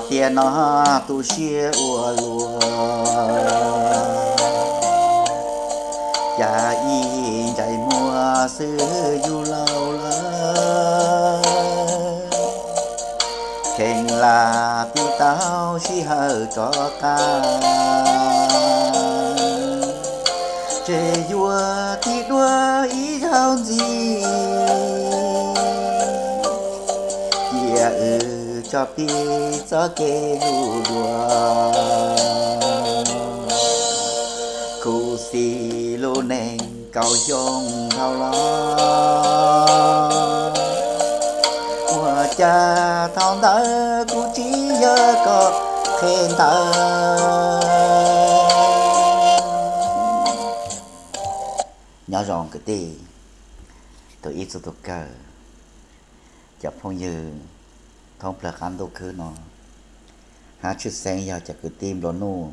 Tiam no tu siab ua luaj, cas ib ntsais muag xwb yus laus lawm. Kheev lam tiv tau sij hawm rov qab, tseg yuav tig dua ib zaug ntxiv, cia wb tso plig txoj kev hlub dua. Khuv xim lub neej kaum xyoo dhau los, ua cas thaum ntawd kuv tsis yog koj qhia ntawd. Nyob zoo kwv tij, tus ib txhia tus kawg, cov phooj ywg thoob plaws qab ntuj khwb no, hab tshwj xeeb yog cov kwv tij nplua nuj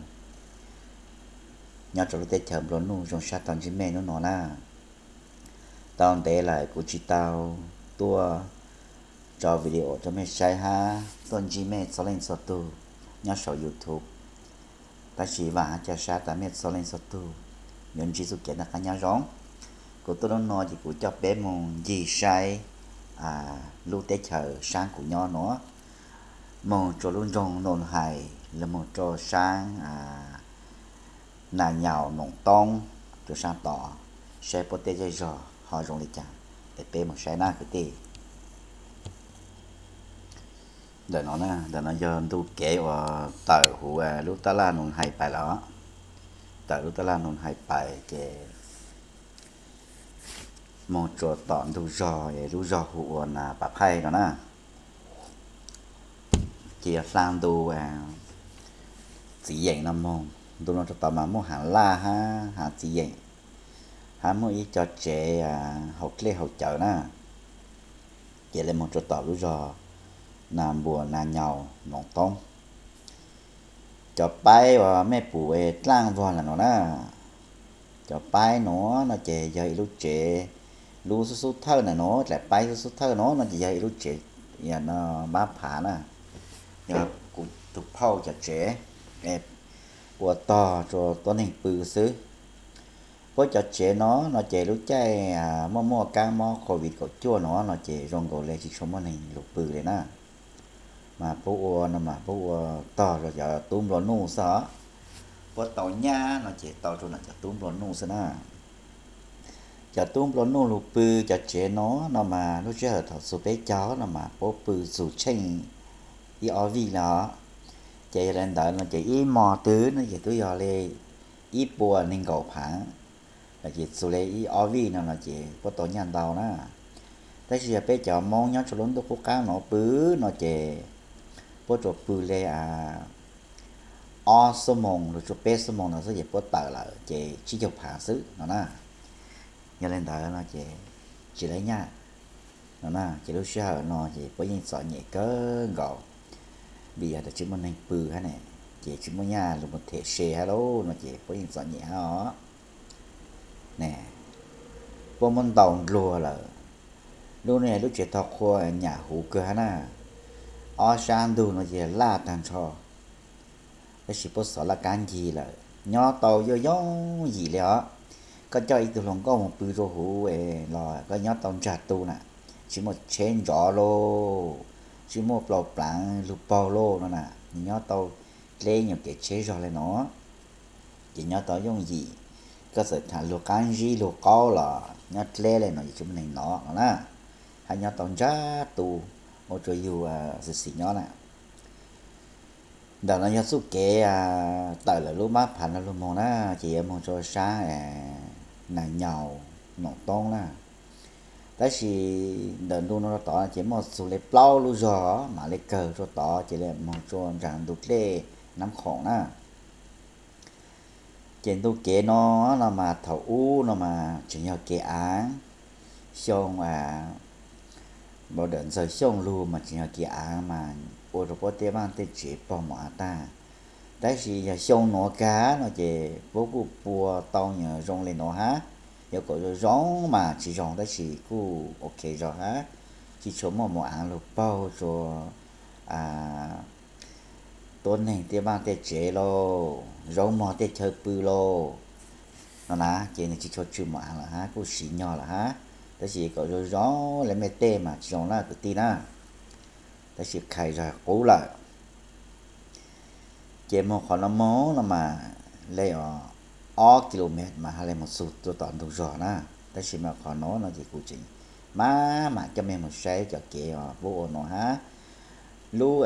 nyob rau lub teb chaws nplua nuj zoo sab tau ntsib mej hnub no na. Tau ntev lawm kuv tsis tau tuaj tso video rau mej saib hab tuaj ntsib mej txhua leej txhua tug nyob saum YouTube. Tab sis vam hab ca sab tas mej txhua leej txhua tug yuav ntsib txuj kev noj qab nyob zoo. Kuv tuaj hnub no ces kuv coj peb moog ncig saib lub teb chaws saab kuv nyob nuav, moog rua lub nroog Noom Hais los moog rua saab Nas Nyaus Noom Toob, rua saab tod, saib puab tej zej zog ho zoo li cas, es peb moog saib na kwv tij. Ntawm no, ntawm no yog ntu kev uas tawm huv lub taj laj Noom Hais pais lawm, tawm lub taj laj Noom Hais pais ces moog rua tom ntug zog, lub zog hu ua Nas Pas Phaij no na. Ces yog hla ntu txiv yeem no moog, ntu no rua tod mas muaj haav laj hab haav txiv yeem, hab muaj ib co tsev haus dlej haus cawv na. Ces le moog rua tom lub zog Nas Npuas Nas Nyaus Noom Toob. Cov paib uas mej pum dlaaj vog ntawm nuav na, cov paib nuav no ces yog ib lub tsev, lub xub xub thawj ntawm nuav, dlaim paib xub xub thawj nuav no ces yog ib lub tsev, yog no, mab phav na, yog kuv tug phauj cov tsev ua tog rua tuab neeg pw xwb. Puab cov tsev no no ces lub caij muaj muaj kaab mob covid kaum cuaj no no ces zoo nkaus le tsis tshua muaj neeg lug pw le na. Mas puab ua no mas puab ua tog rua cov tub nplua nuj xwb os. Puab tau nyab no ces tau rua ntawm cov tub nplua nuj xwb na. Cov tub nplua nuj lug pw cov tsev no no mas lub sij hawm thaum txug peb caug no mas puab pw txug tsheej ib ob vij le os. Ces yog le ntawd no ces ib hmo twg no ces twb yog le ib puas neeg nkaum phaav, no ces txug le ib ob vij no no ces puab tau nyaj ntau na. Tab sis yog peb cov Moob nyob rua lub ntuj qub qaab no pw no ces puab tsuas pw le ob xuab moos lug rua peb xuab moos no xwb ces puab tawm lawm ces tsib caug phaav xwb no na. Yog le ntawd no ces tsis le nyaj no na. Ces lub sij hawm no ces puab yeej txom nyem kawg nkaus, vim yog tas tsis muaj neeg pw hab ne, ces tsis muaj nyaj lug mus them se hab lauj no ces puab yeej txom nyem hab os. Ne, puab muab ntaus npluag lawm. Lub no lub tsev tog qhua nyam huv kawg hab na, ob sab ntug no ces laj tag nrho. Tab sis puab xov laj kab ncig lawm, nyob tau yooj yooj yim le os. Koj coj ib tug hluas nkauj mus pw rua huv los koj nyob tau ntsag tu na, tsis muaj tsheb nrov lauj, tsis muaj plaub plaav lug paug lauj no na, nyob tau dleb nyuam kev tsheb zog le no, ces nyob tau yooj yim. Koj txawm tham lug qaab zib lug qaub los nyob dleb le no ces tsis muaj neeg nov no na, hab nyob tau ntsag tu, ua rua yug xis xis nyob na. Ntawm no yog txuj kev tawm lawm lub mab phav no lug moog na, ces yuav moog rua saab Nas Nyaus Noom Toob na. Tab sis ntawm ntu no rua tod ces muaj txug le plaub lub zog mam le kawg rua tod ces le moog rua nraag ntu dlej Nab Khoom na. Ces ntu kev no no mas thaum ub no mas tseem yog kev aav, xyoo, npau dawm Ntxawg Xyooj lug mas tseem yog kev aav mas ua rua puab tej vaaj tej tsev pog mos av tag. Tab sis yog xyoo nuav kag no ces puab kuj pua tau nyuag zoo le nuav hab. Yuav kom zoo zoo mas tsis zoo tab sis kuj ok zog hab, tsis tshua muaj mos av lug paug rua tuab neeg tej vaaj tej tsev lauj, zaub mog tej chaw pw lauj no na, ces nwg tsi tshua tsw mum aav lawm hab, kuj siv nyog lawm hab. Tab sis kom zoo zoo le mej tej mas tsi zoo na kwv tij na, tab sis khais zog qub lawm. Ces moog qhov no moog no mas le ob kilomev mas ha le moog txug rua tom ntug zog na. Tab sis mas qhov nuav no ces kuv tseem maj mam coj mej moog saib cov kev puab ua nuav hab. Lub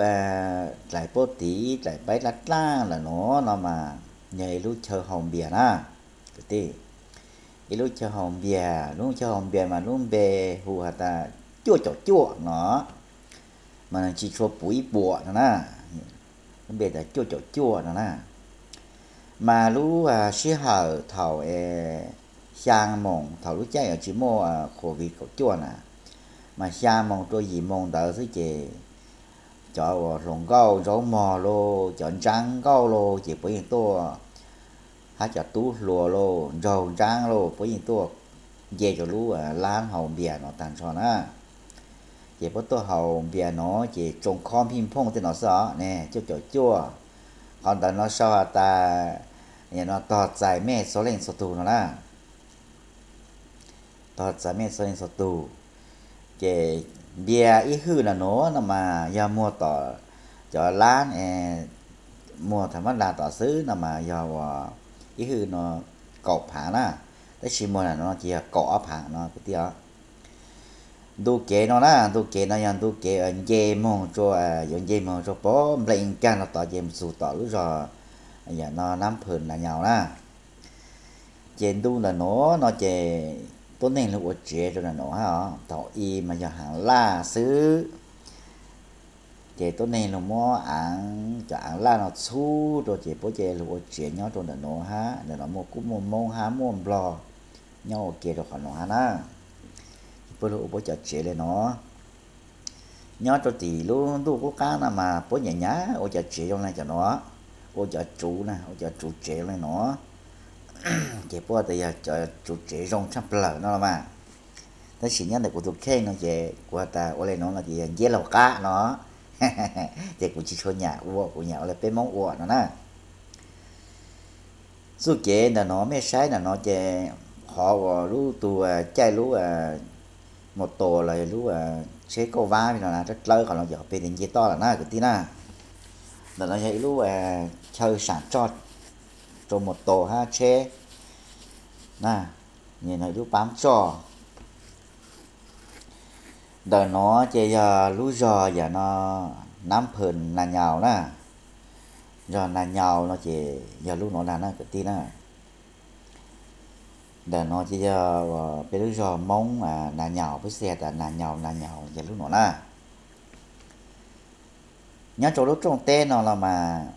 dlaim puab tiv dlaim paib dlaab dlaaj lawm nuav no mas yog ib lub chaw haus npias na kwv tij. Ib lub chaw haus npias, lub chaw haus npias mas lub npe hu has tas cuaj caum cuaj no, mas nwg tsi tshua puv ib puam no na. Lub npe tas cuaj caum cuaj no na. Mas lub sij hawm thaum xyaa moos thaum lub caij tsi muaj covid kaum cuaj na, mas xyaa moos rua yim moos ntawd xwb ces cov uas hluas nkauj zaub mog lauj, cov ntsaab nkauj lauj ces puab yeej tuaj, hab cov tub hluas lauj, nraug ntsaab lauj, puab yeej tuaj nce rua lub laab haus npias no taag nrho na. Ces puab tuaj haus npias no ces tsoo khob phij phooj tej no xwb os ne, cuaj caum cuaj. Qhov ntawd no sau has tas no tog txais mej txhua leej txhua tug no na. Tog txais mej txhua leej txhua tug. Ces npias ib hwj no nuav no mas yog muag tom cov laab muag thaum mab las tom xwb no mas yog uas ib hwj no kaum phaav na, tab sis muag ntawm no ces yog kaum ob phaav no kwv tij os. Ntu kev no na, ntu kev no yog ntu kev nce moog rua, yuav nce moog rua puag nplej kag no tod ces moog txug tom lub zog, yam no Nab Phwm Nas Nyaus na. Ces ntu ntawm nuav no ces tuab neeg lug ua tsev rua ntawm nuav hab os. Thaum i mas yog haav laj xwb, ces tuab neeg lug muab aav, cov aav laj no txhub rua ces puab cia lug ua tsev nyob rua ntawm nuav hab. Ntawm no muaj, kuj muaj Moob hab muaj Nplog nyob ua ke rua qhov nuav hab na. Ces puab lug ua puab cov tsev le nuav. Nyob rua tim lub ntuj qub qaab no mas puab nyam nyam ua cov tsev zoo le cov nuav, ua cov tsuv na, ua cov tsuv tsev zoo le nuav. Ces puab has tas yog cov tsuv tsev zoo tshaj plawg no los mas. Tab sis nyob ntawm kuv tus kheej no ces kuv has tas ua le nuav no ces yog nceb laug qab no, ces kuv tsis tshua nyam ua, kuv nyam ua le peb Moob ua no na. Txuj kev ntawm no mej saib ntawm no ces qhov uas lub tug caij lub mus tos los lub tsheb kauj vab no na, dlawb dlawb qhov no ces qhov peg tes nce toj lawm na kwv tij na. Ntawm no yog ib lub chaw saam tsoj rua mus tos hab tsheb na, ib lub paab tsoj. Ntawm no ces yog lub zog yam no Nab Phwm Nas Nyaus na, zog Nas Nyaus no ces yog lub nuav na kwv tij na. Ntawm no ces yog peb lub zog Moob Nas Nyaus, peb xav has tas Nas Nyaus, Nas Nyaus yog lub nuav na. Nyob rua lub rooj teb no los mas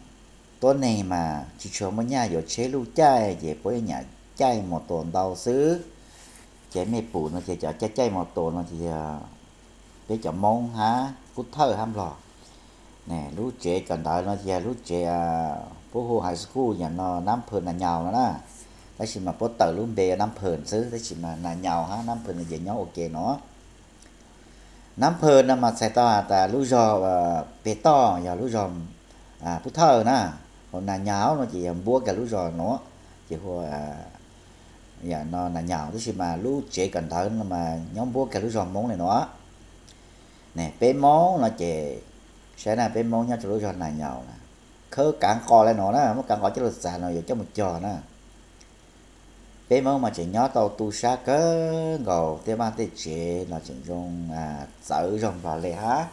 tuab neeg mas tsis tshua muaj nyaj yuav tsheb luj caij ces puab nyam caij mus tos ntau xwb. Ces mej pum no ces cov caij caij mus tos no ces yog peb cov Moob hab Pub Thawj hab Nplog. Lub tsev kawm ntawv no ces yog lub tsev puab hu high school yam no Nab Phwm Nas Nyaus no na, tab sis mas puab tawm lub npe Nab Phwm xwb, tab sis mas Nas Nyaus hab Nab Phwm no ces nyob ua ke no. Nab Phwm no mas txhais tau has tas lub zog peg toj yog lub zog Pub Thawj na, ho Nas Nyaus no ces yog npuab kag lub zog no, ces hu yam no Nas Nyaus, tab sis mas lub tsev kawm ntawv no mas nyob npuab kag lub zog Moob le no. Ne peb Moob no ces saib na, peb Moob nyob rua lub zog Nas Nyaus na, khawb kaav qos le no na, muab kaav qos coj lug txav no yuav coj mus cog na. Peb Moob mas tseem nyob tau tu sab kawg nkaus, tej vaaj tej tsev los tseem zoo, txawv zog nplog le hab.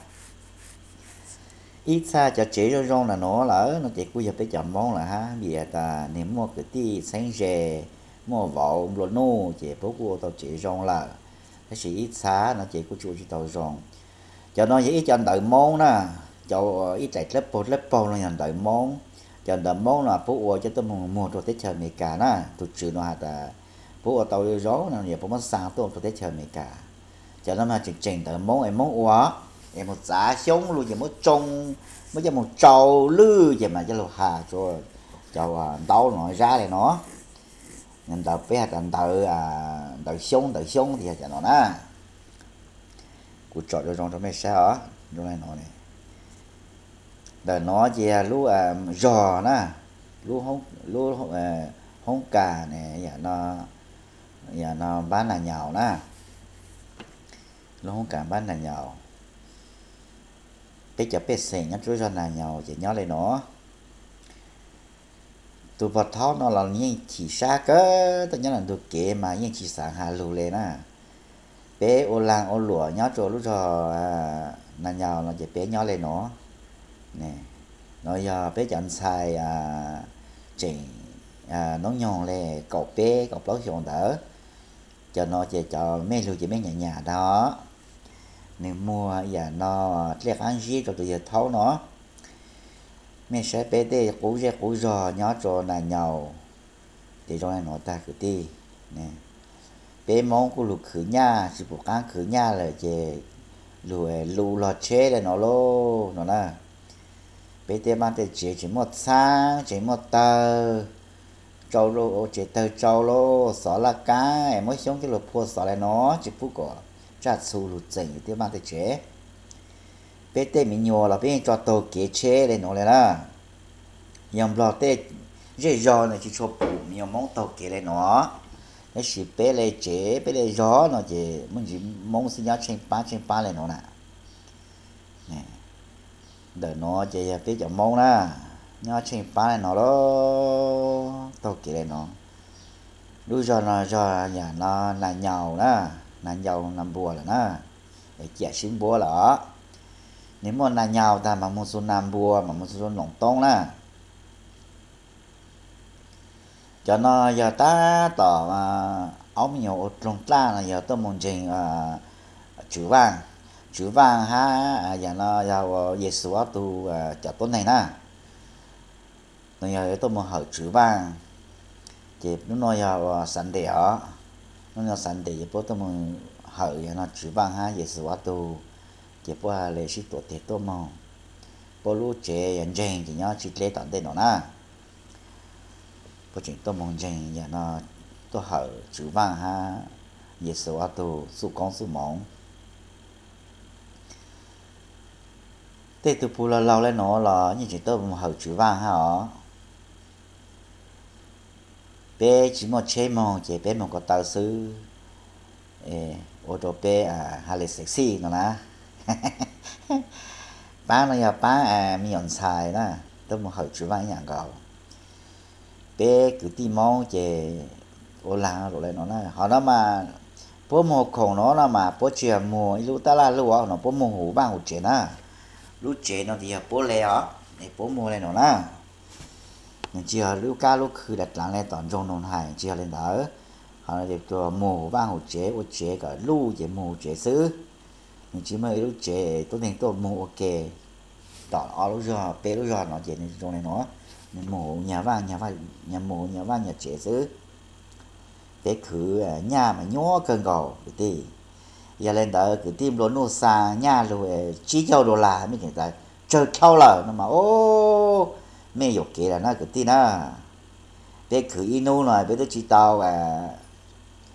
Ib txha cov tsev zoo zoo ntawm no lawm no ces kuj yog peb cov Moob lawm hab, vim has tas nwg muaj kwv tij txheeb ze, muaj vauv nplua nuj ces puab kuj ua tau tsev zoo lawm. Tab sis ib txha no ces kuj tsis ua tsis tau zoo. Cov no yog ib co ntawv Moob na, cov ib daim dlawb paug dlawb paug no yog ntawv Moob. Cov ntawv Moob no puab ua coj tuaj muag rua teb chaws Amelikas na, tug tswv no has tas puab ua tau zoo no yog puab muab xa tuaj rua teb chaws Amelikas. Cov no mas tseem tseem ntawv Moob es Moob ua, es mus txav xyoob lug ces muab tsoo, muab coj mus tsau lwj ces mas coj lug has rua cov ntaub no zab le no. Ntawv peb has tas ntawv, ntawv xyoob, ntawv xyoob tias yog cov no na. Kuv tsom zoo zoo rau mej saib os, zoo le no ne. Ntawm no ces lub zos na, lub hoob kas, yam no npab nas nyaus na, lub hoob kas npab nas nyaus. Peb cov pej xeem nyob rau zos nas nyaus ces nyob li no. Tus pog thaub no los yeej chim sab kawg, tuaj nyob ntug kev mas yeej tsis xav has lug li na. Peb ua laag ua luam nyob rau lub zos nas nyaus no ces peb nyob li no. No yog peb cov ntxhais tseem noob nyoog li kaum peb kaum plaub xyoos ntawd. Cov no ces cov mej lug ces mej nyam nyam ntag. Nws muag yam no dlej qaab zib rau tus yawg thaub no. Mej saib peb tej qub zej qub zog nyob rau nas nyaus ces zoo li no tag kwv tij. Peb Moob kuj lug khwv nyaj tsis pum qaab khwv nyaj lawm ces lug lu log tsheb li no lauj no na. Peb tej vaaj tej tsev tseem muaj txhaab tseem muaj tawg, tsau tsev tawg tsau lauj, xov laj kaab es muab xyoob coj lug phua xov li no tsis pub kom tsaj txhu lug txeem tej vaaj tej tsev. Peb tej me nyuam los peb yeej tso taug kev tsheb li no li na. Yog Nplog tej zej zog no tsis tshua pum me nyuam Moob taug kev li no, tab sis peb li tsev peb li zog no ces muaj ntsis Moob xwb nyob tsheej pab tsheej pab li no na. Ntawm no ces yog peb cov Moob na, nyob tsheej pab li no lauj, taug kev li no. Lub zog no zog yam no nas nyaus na, nas nyaus nas npua lawm na, ciam sib npuab lawm os. Nws muaj nas nyaus tag mas moog txug nas npua mas moog txug Noom Toob na. Cov no yog tab tom aub me nyuam ua dloog dlaj no yog tuaj moog ntseeg Tswv Vaaj, Tswv Vaaj hab yam no yog ua Yexus ob tug cov tuab neeg na. No yog tuaj moog hawm Tswv Vaaj, ces nub no yog ua Sunday os, nub no Sunday ces puab tuaj moog hawm yam no Tswv Vaaj hab Yexus ob tug, ces puab le sib tuam teg tuaj moog. Puab lub tsev yog ntseeg ces nyob tsis dleb tom ntej no na. Puab tseem tuaj moog ntseeg yam no, tuaj hawm Tswv Vaaj hab Yexus ob tug txuj koob txuj moov. Tej tug pug laug laug le nuav los yeej tseem tuaj moog hawm Tswv Vaaj hab os. Peb tsis muaj tsheb moog ces peb moog ko taw xwb, ua rau peb has le xev xij no na. Paab no yog paab me nyuam ntxhais na, tuaj moog hawm Tswv Vaaj ib yam nkaus. Peb kwv tij Moob ces ua laag lug le no na. Hov no mas puab moog khoom no no mas puab tsis yog moog ib lub tab laj luj no, puab moog huv vaaj huv tsev na. Lub tsev no tes yog puab le os, es puab moog le no na. Nws tsis yog lub kab lub khw dav dlaav le tom nroog no hais, tsis yog le ntawd. Hov no ces moog huv vaaj huv tsev, ua tsev kom luj ces moog huv tsev xwb. Nws tsis muaj ib lub tsev tuab neeg tuaj moog ua ke. Tom ob lub zog peb lub zog no ces nws zoo le no, nws moog huv nyag vaaj, moog huv nyag vaaj nyag tsev xwb. Peb khwv nyaj mas nyuaj kawg nkaus kwv tij. Yog le ntawd kwv tij nplua nuj xa nyaj lug tsib caug dollar, mej tseem tas tsawg dlhau lawm no mas, o, mej yuam kev lawm na kwv tij na. Peb khwv ib nub no peb twb tsis tau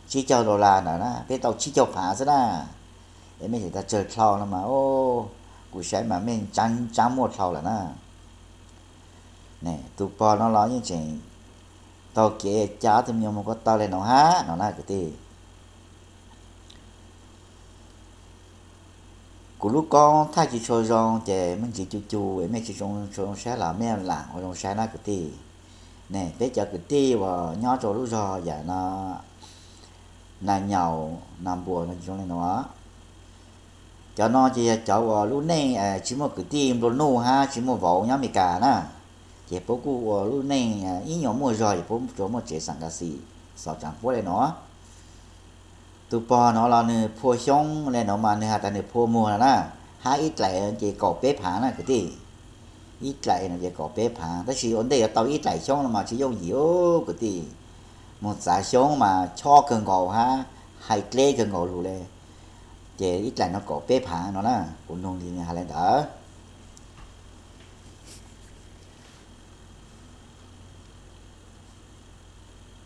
tsib caug dollar ntawd na, peb tau tsib caug phaav xwb na. Es mej tseem tas tsawg dlhau no mas, o, kuv saib mas mej tsaab muaj dlhau lawm na. Tus pog no los yeej tseem taug kev ca ob tug me nyuam moog ko taw le no hab no na kwv tij. Kuv lub koob thaij tsis tshua zoo ces me ntsis cu cu, mej tsis zoo saib los mej lam ua zoo saib na kwv tij. Ne peb cov kwv tij uas nyob rau lub zog yam no, Nas Nyaum, Nas Npuas no zoo li no. Cov no ces yog cov uas lub neej tsis muaj kwv tij nplua nuj hab tsis muaj vauv nyob Amelikas na. Ces puab kuj ua lub neej ib nyuas muaj zog es puab tsuas muaj tsev xam kas xim xov tsaav puab le no. Tus pog no los nws phua xyoob le no mas nws has tas nws phua muag no na, hab ib dlaim ces kaum peb phaav na kwv tij. Ib dlaim no ces kaum peb phaav, tab sis ua ntej yuav tau ib dlaim xyoob no mas tsis yooj yim kwv tij. Moog txav xyoob mas chob kawg nkaus hab hais dleb kawg nkaus lug le. Ces ib dlaim no kaum peb phaav no na, kuv nug li has le ntawd.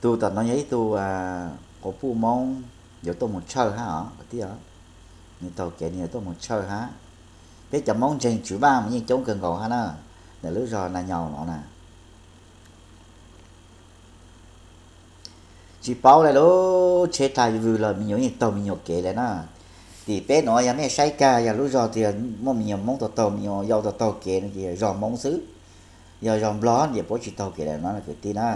Tug tom no yog ib tug quas puj Moob yuav tuaj moog tshawj hab os kwv tij. Nws taug kev nws yuav tuaj moog tshawj hab. Peb cov Moob ntseeg Tswv Vaaj mas yeej coob kawg nkaus hab na. ntawm lub zog Nas Nyaus no na. Tsis paub li, lub tsheb tag vwg los me nyuam yeej taug me nyuam kev li na. Tim peb no yog mej saib kag yog lub zog tias muaj me nyuam Hmoob taug taug, me nyuam yau taug taug kev no ces yog zog Hmoob xwb, yog zog Nplog ces puab tsis taug kev li no kwv tij na.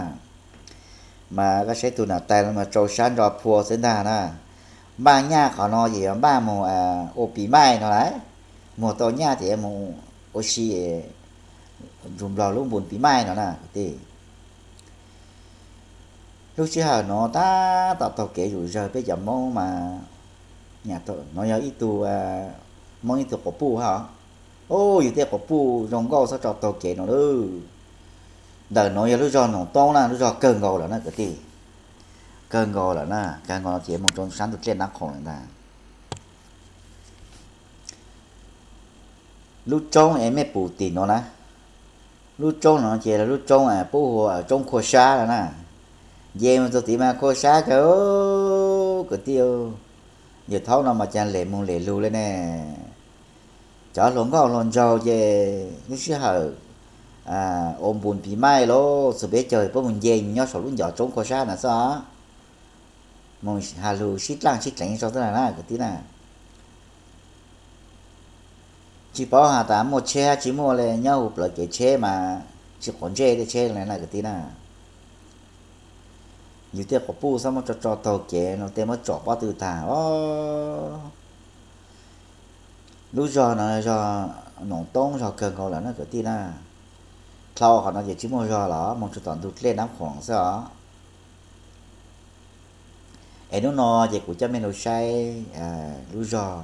Mas koj saib tus nam tais no mas tsau sab ntso phua xwb ntag na. Npaj nyaj qhov no ces yog npaj mus ua pis maij no lawm, muag tau nyaj ces yuav mus ua si nrug Nplog lub npus pis maij no na kwv tij. Lub sij hawm no tab tom taug kev zuj zawg peb cov Hmoob mas, no yog ib tug Hmoob ib tug quas puj hab. Yus tej quas puj zoo nkauj txhob tso taug kev no lawm. Ntawm no yog lub zog Noom Toob na, lub zog kawg nkaus lawm na kwv tij. Kawg nkaus lawm na, kawg nkaus no ces moog rau sab ntug dlej Nab Khoom lawm ntag. Lub roob es mej pum tim no na, lub roob no ces lub roob puab hu ua Roob Khua Sab no na. Nce mus txug tid mas khua sab kawg kwv tij. Yawm thaub no mas cas lem moog lem lug li ne. Cov hluas nkauj hluas nraug ces lub sij hawm ua npus pis maij los txug peb caug puab mus nce nyob saum lub ncov Roob Khua Sab na xwb os. Moog has lug sib dlaaj sib dleev tso xwb na kwv tij na. Tsis paub has tas muaj tsheb hab tsis muaj li, nyob huv plawv kev tsheb mas tsis quav ntsej tej tsheb li na kwv tij na. Yus tej quas puj txhob muab tso tso taug kev no tej muab tsom pob tw tag os. Lub zog no zog Noom Toob zog kawg nkaus lawm na kwv tij na. Dlhau qhov no ces tsis muaj zog los moog txug tom ntug dlej Nab Khoom xwb os. Es hnub no ces kuv coj mej lug saib lub zog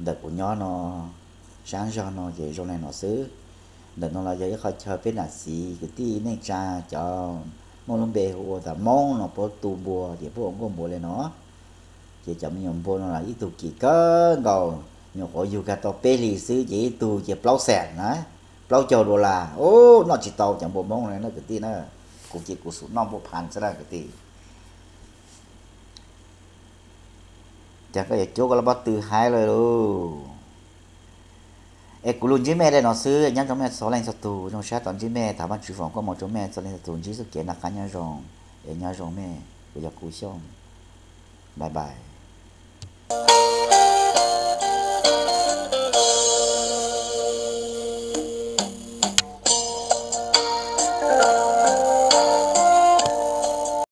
ntawm kuv nyob no, sab zog no ces zoo le no xwb. Ntawm no los yog ib qhov chaw peb nam txiv kwv tij neej tsa cov muaj lub npe hu ua tas Moob no puab tu npua ces puab ua nkuaj npua li no. Ces cov me nyuam npua no los ib tug kim kawg nkaus, nyuam qhuav yug kag tau peb hlis xwb ces ib tug ces plaub xees na, plaub caug dollar. Ub, noj tsis tau cov npua Moob no na kwv tij na. Kuv ces kuv xub noj npua phav xwb na kwv tij. Ces koj yuav cuab koj lub pob tw haib lawm lauj. Es kuv lug ntsib mej li no xwb, nyob zoo mej txhua leej txhua tug, zoo sab tau ntsib mej, thov Vaajtswv foom koob moov rua mej txhua leej txhua tug ntsib txuj kev noj qab nyob zoo, es nyob zoo mej, kuv yog Kuv Xyooj, bye bye.